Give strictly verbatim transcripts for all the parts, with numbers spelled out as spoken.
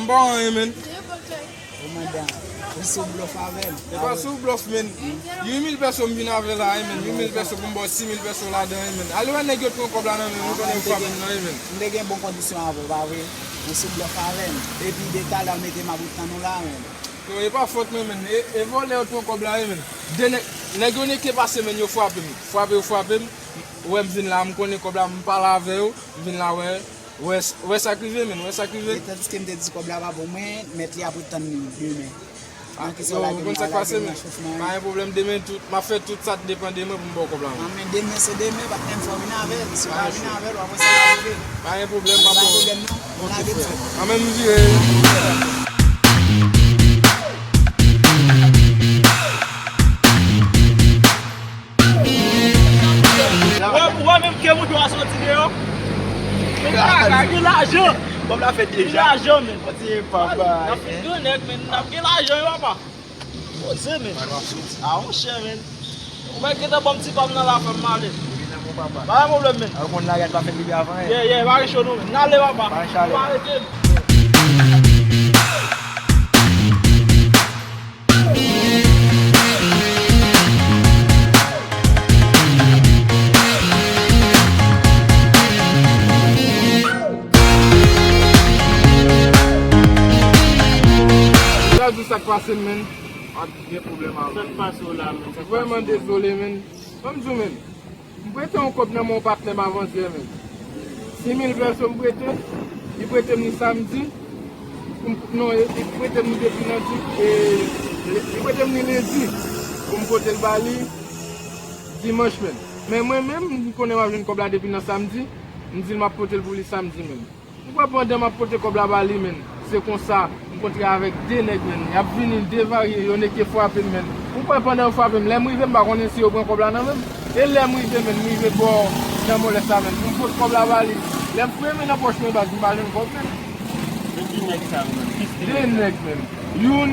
Pa anyen, menn. Ou mande, ou sou blòf avè m? E pa sou blòf, menn. Uit mil pèso m vin avè la, wi, menn. Uit mil pèso pou m ba w sis mil pèso ladan, wi, menn. Ale wè nèg yo t pran kòb la nan men m, ou konnen yo frape m nan, wi, menn. M te gen bon kondisyon avè w, pa vre? Ou sou blòf avè m. Depi de talè w mete m ap tann ou la, menn. Non, e pa fòt mwen, menn. E, e vòlè yo t pran kòb la, wi, menn. De nèg, nèg yo neke pase, menn, yo frape m. Frape yo frape m. Ou wè m vin la, m konnen kòb la, m pale avè yo, m vin la, wè. Ou wè, ou wè sa k rive, menn, ou wè sa k rive. E tandiske m te di kòb la pa pou mwen, mèt li ap ret tann li demen. Nan ki sa w lage m la, lage m nan chofman. Pa gen pwoblèm, demen tout, m ap fè tout sa k depann de mwen pou m ba w kòb la, menn. An, men demen se demen, pa t menm fò vin avè l. Si w pa vin avè l, w ap wè sa k ap rive. Pa gen pwoblèm, m ap ba w. Pa gen pwoblèm, non. Lage m fè. An, men m vire. Wè, wè menm ke mouton a soti deyò. Men bagay, gen lajan. Kòb la fèt deja. Gen lajan, men. Papa. N ap fin gen nèg, men n ap gen lajan, wi, papa. Poze, men. A, monchè, men. Ou mèt gentan ban m ti kòb nan la, fè m ale. Pa gen pwoblèm, men. A, ou konn lagèt pa fèt rive avan, ye. Ye, ye, pa gen cho, non, men. N ale, papa. Pa gen chalè. Pa rete. Sa di sa k pase m, menn. Pa gen pwoblèm avè m. Sa k pase w la, menn? Vrèman dezole, menn. Ban m di w, menn. M prete yon kòb nan men yon patnè m avantyè, menn. Sis mil pèso m prete, li prete m li samdi. Pou m, non, li prete m li depi nan di, e, li prete m li lendi pou m pote l ba li dimanch, menn. Men mwen menm, m konnen m ap jwenn kòb la depi nan samdi, m di l m ap pote l pou li samdi, menn. Ou kwè pandan m ap pote kòb la ba li, menn, se konsa, m kontre avèk de nèg, menn. Y ap vini devarye, yo neke frape m, menn. Ou kwè pandan yo frape m, lè m rive, m pa konnen si yo pran kòb la nan men m. E lè m rive, menn, m rive bò nan mòlès la, menn, pou m pot kòb la ba li. Lè m fouye men nan pòch mwen, baz, m pa jwenn kòb, menn. Men ki nèg sa yo, menn? Ki stil nèg sa? De nèg, menn. Youn,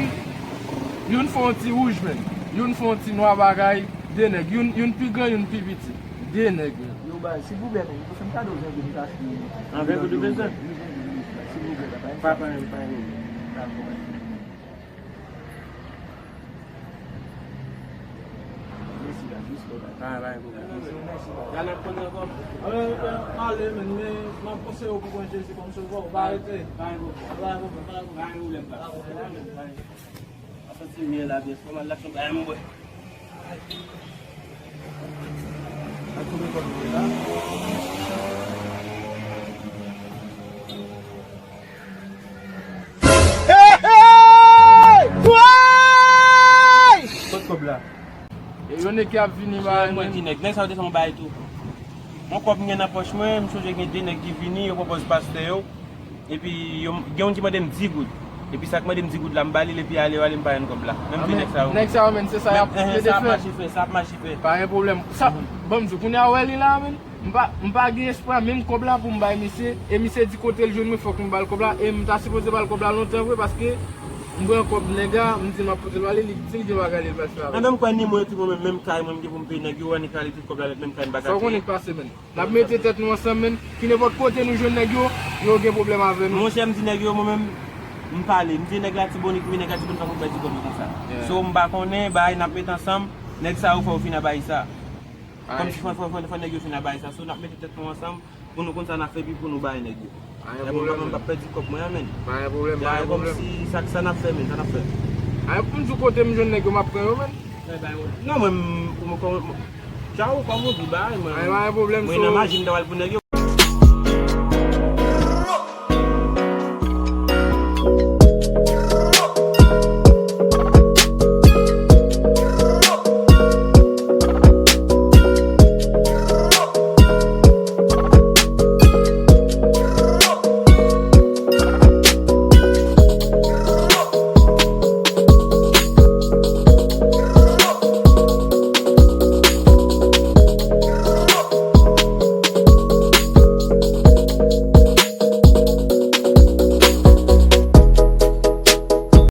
youn fè yon ti wouj, menn. Youn fè yon ti nwa bagay. De nèg. Youn, youn pi gran, youn pi piti. De nèg, menn. Yo, baz, silvouplè, men, ou fè m kado ven goud m ka achte. An ven goud ou bezwen? Wi, ven goud, wi, baz, silvouplè, baz, pa gen pwoblèm. Pa, pa, pa gen pwoblèm. Dakò, baz. Mèsi, baz, respè, baz. Pa, pa gen pwoblèm. Mèsi, baz. Gade n ap konn ankò. Alò, ale, men, men, m ap konseye w pou pran Jezi kòm sovè w. Pa rete. Pa gen pwoblèm. Pa gen pwoblèm, pa gen pwoblèm. Pa gen pwoblèm, baz. Pa gen pwoblèm. Mwen santi m byen la, byen fò, m al achte yon bagay m bwè. Al kote kòb mwen la. Hey, hey! Woy! Kot kòb la? E yo nèg ki ap vini ba mwen. Mwen di nèg, nèg sa yo te fè yon bagay tou. Yon kòb m gen nan pòch mwen, m sonje gen de nèg ki vini, yo pwopòz pastè yo. Epi yo, gen youn ki mande m di goud. Epi sa k mande m di goud la, m ba li l, epi ale yo ale, m pa jwenn kòb la. Menm de nèg sa yo. Nèg sa yo, menn, se sa y ap plede fè. Sa ap mache fè, sa ap mache fè. Pa gen pwoblèm. Sa, ban m di w, kounye a ou wè li la, menn. M pa, m pa gen espwa menm kòb la pou m bay misye. E misye di kote l jwenn mwen, fòk m ba l kòb la. E m ta sipoze ba l kòb la lontan vre, paske m pran kòb nèg la, m di m ap pote l ba li, li di l gen bagay li pral fè avè l. Anben m kwè ni mwen, epi mwen menm, menm kay mwen, m gen pou m peye nèg yo, annik rale tout kòb la nèt, menm kay m pa ka peye. Sa w konnen k pase, menn. N ap mete tèt nou ansanm, menn. Ki nenpòt kote nou jwenn nèg yo, yo gen pwoblèm avè nou. Monchè, m di nèg yo, mwen menm, m pale. M di nèg Latibonit, wi, nèg Latibonit pa konn bay ti kòb yo konsa. So, m pa konnen, bay, n ap met ansanm. Nèg sa yo fò yo fin a bay sa. Kòmsi fò, fò, fò, fò nèg yo fin a bay sa. So, n ap mete tèt nou ansanm pou nou konn sa n ap fè, epi pou nou bay nèg yo. Pa gen pwoblèm, menn. M p ap pèdi kòb mwen an, menn. Pa gen pwoblèm, pa gen pwoblèm. Kòmsi sa, sa n ap fè, menn, sa n ap fè. Ay, pou m di w kote m jwenn nèg yo, m ap pran yo, menn. Non, mwen, m, m, m, Tchaw, kòm ou di, bay, mwen. Ay, pa gen pwoblèm, mwen nan maji, m ta pral pou nèg yo.